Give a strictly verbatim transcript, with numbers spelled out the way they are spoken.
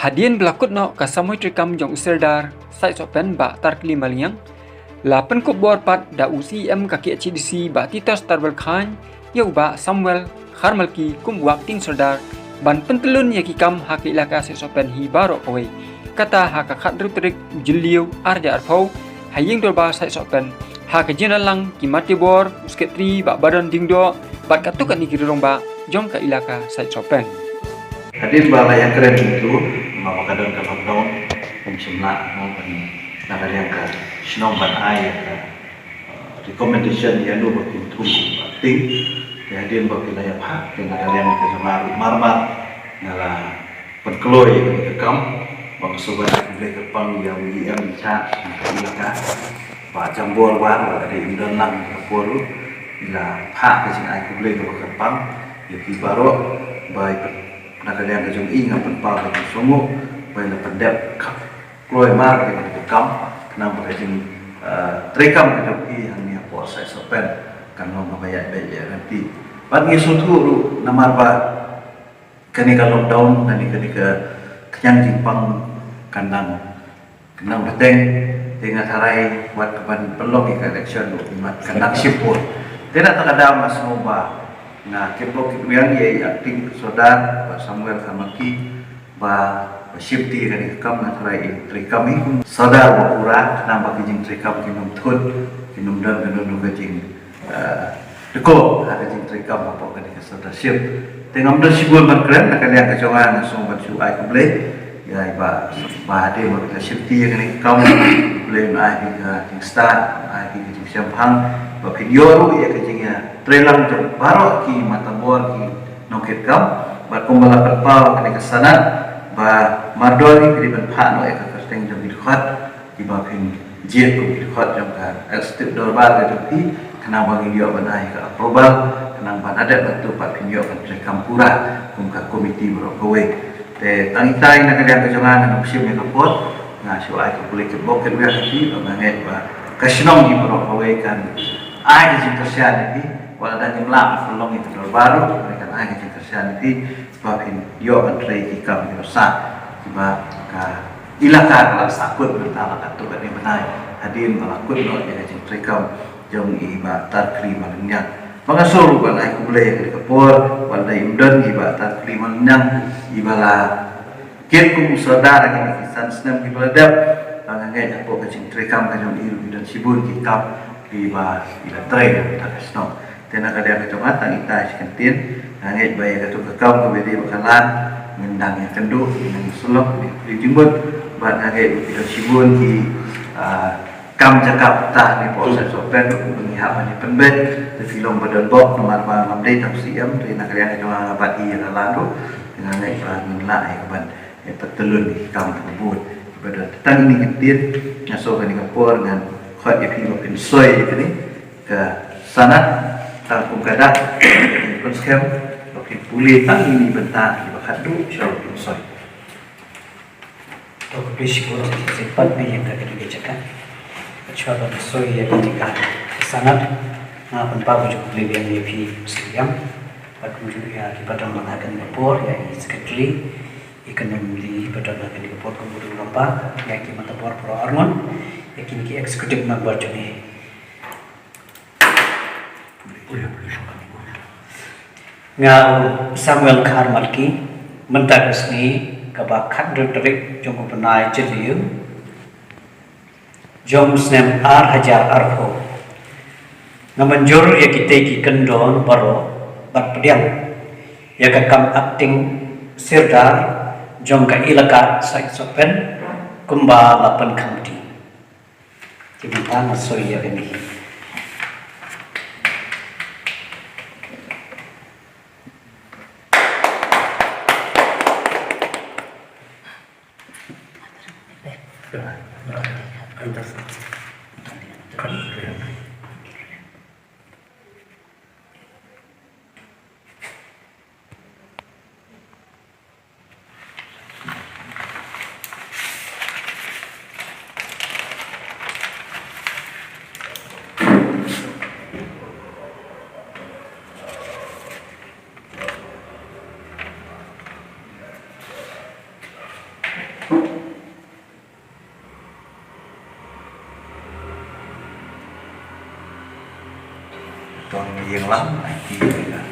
Hadien ba la kut noh ka samoi treikam jong u Sordar Saitsohpen Bah Tarkli Malngiang, la pynkup bor pat da u C E M ka K H A D C Bah Titos Tarbel Chyne ïa u Bah Samuel Kharmalki kum u Acting Sordar ban pyntyllun ïa ki kam ha ka ilaka Saitsohpen hi baroh kawei. Kata ha ka khathynriew tarik u Jylliew arhajar arphew ha ïing dorbar Saitsohpen, ha ka jingïalang ki Matebor, u Sekretari Bah Badon Diengdoh bad katto katne ki rangbah jong ka ilaka Saitsohpen. Hadien ba la ïakren kumto, namar ba ka don ka lockdown, ym shym lah mo ban, na ka liang ka shnong ban ai ïa ka, uh, recommendation ïa no ba kin thung kum acting. Te hadien ba ki la ïa phah, te na ka liang ka jong nga ruh mar mar nga la pynkloi ïa ka kam, ba ka shu ban ai khublei kyrpang ïa u E M in charge na ka ilaka, Bah Jambor War, ba ka dei im don lang ka por ruh, i la phah ka jingai khublei kaba kyrpang ïa phi baroh, ba i pyn-, na ka liang ka jong i nga pynpaw ka jingsngewnguh ba i la pyndep khapkloi mar ïa ka kam, khnang ba ka jing, eh, treikam ka jong i hangne hapoh Saitsohpen kan long kaba ïaid beit ïaid ryntih. Bad ngi sngewthuh ruh namar ba kane ka lockdown, kane, kane ka khñiang jingpang kan nang, kan nang bteng, te nga tharai wat ka ban pynlong ïa ka election ruh, imat kan nang shipor. Te na kata ka daw nga sngew ba nga kyrpad kyrwiang ïa i Acting Sordar, Bah Samuel Kharmalki, ba, ba shim ti ïa kane ka kam, nga tharai in treikam hi kum Sordar ba pura, khnang ba ki jingtreikam kin ym thut, kin ym don kano kano ka jing, eh, dkoh ha ka jingtreikam hapoh kane ka Sordarship. Te ngam don shibun ban kren, na ka liang ka jong nga nga sngew ban shu ai khublei ïa i Bah, Bah Hadien ba ka shim ti ïa kane ka kam, khublei ban ai ïa ka jingstad, ai ïa ka jingshemphang, ba phin ïoh ruh ïa ka jingïatreilang jong baroh ki matabor ki nongkitkam, bad kumba la pynpaw kane ka sanad, ba mardor hi phi dei ban phah noh ïa ka kyrteng jong ki dkhot, kiba phin jied kum ki dkhot jong ka Executive Dorbar ka jong phi, khnang ba ngin ïoh ban ai ka approval, khnang ba nadep mynta pat phin ïoh ban treikam pura kum ka komiti baroh kawei. Te tang itai na ka liang ka jong nga ngan ym shim ïa ka por, nga shu ai ka khublei kyrpad kyrwiang ïa phi, ba nga ngeit ba ka shnong hi baroh kawei kan ai ka jingkyrshan ïa phi, wat la dang ngim lah ban pynlong ïa ka dorbar ruh, kan ai ka jingkyrshan ïa phi, ba phin ïoh ban trei ki kam ki basa kiba ka ilaka ka la sahkut mynta la katto katne bnai hadien ba la kut noh ïa ka jingtreikam jong i Bah Tarkli Malngiang. Ba nga sngew ruh ban ai khublei ïa ka por, wat la im don i Bah Tarkli Malngiang iba la kit kum u Sordar ha kine ki san snem kiba la dep. Ba nga ngeit hapoh ka jingtreikam ka jong i ruh ki don shibun ki kam kiba i la trei ha ka shnong. Te na ka liang ka jong nga tang itai shi kyntien, nga ngeit ba ïa kato ka kam kaba dei ba ka lad, ngin dang ïakynduh, ngin dang ïasyllok, ngin ïakynduh jingmut, bad nga ngeit ba ki don shibun ki, ah, kam jaka pynta hapoh Saitsohpen, ba ngi hap ban ïapynbeit, te phi long ba don bok, namar ba ngam dei tang C M, te na ka liang ka jong nga bad i ïa la lad ruh, te nga ngeit ba ngin lah ïa ka ban, ïa pyntyllun ïa ki kam kiba bun. Ba don tang ine i kyntien, nga sngew kane ka por ngan khot ïa phi ba phin soi ïa kane ka sanad, tang kum ka dak, pynskhem, ba phin pule tang ine i bynta kiba khatduh sha ba phin soi. To khublei shibun shisien pat ba ïeng ha kane ka jaka. Shuwa ban soi ïa kane ka sanad, nga pynpaw ka jingkhublei biang ïa phi Mynsiem Ïam. Bad kumjuh ïa kiba don lang ha kane ka por, ïa i Secretary, i Kynhun Lee ba don ha kane ka por, kumjuh ruh lyngba ïa ki matabor baroh arngut, ïa kine ki executive member jong ngi. Nga u Samuel Kharmalki, mynta ka sngi kaba khathynriew tarik jong u bnai Jylliew jong u snem ar hajar arphew, nga mynjur ïa kitei ki kyndon baroh bad pdiang ïa ka kam acting Sordar jong ka ilaka Saitsohpen kumba la pynkham kti. Te mynta nga soi ïa kane. Ïing lang, ai ki, eh,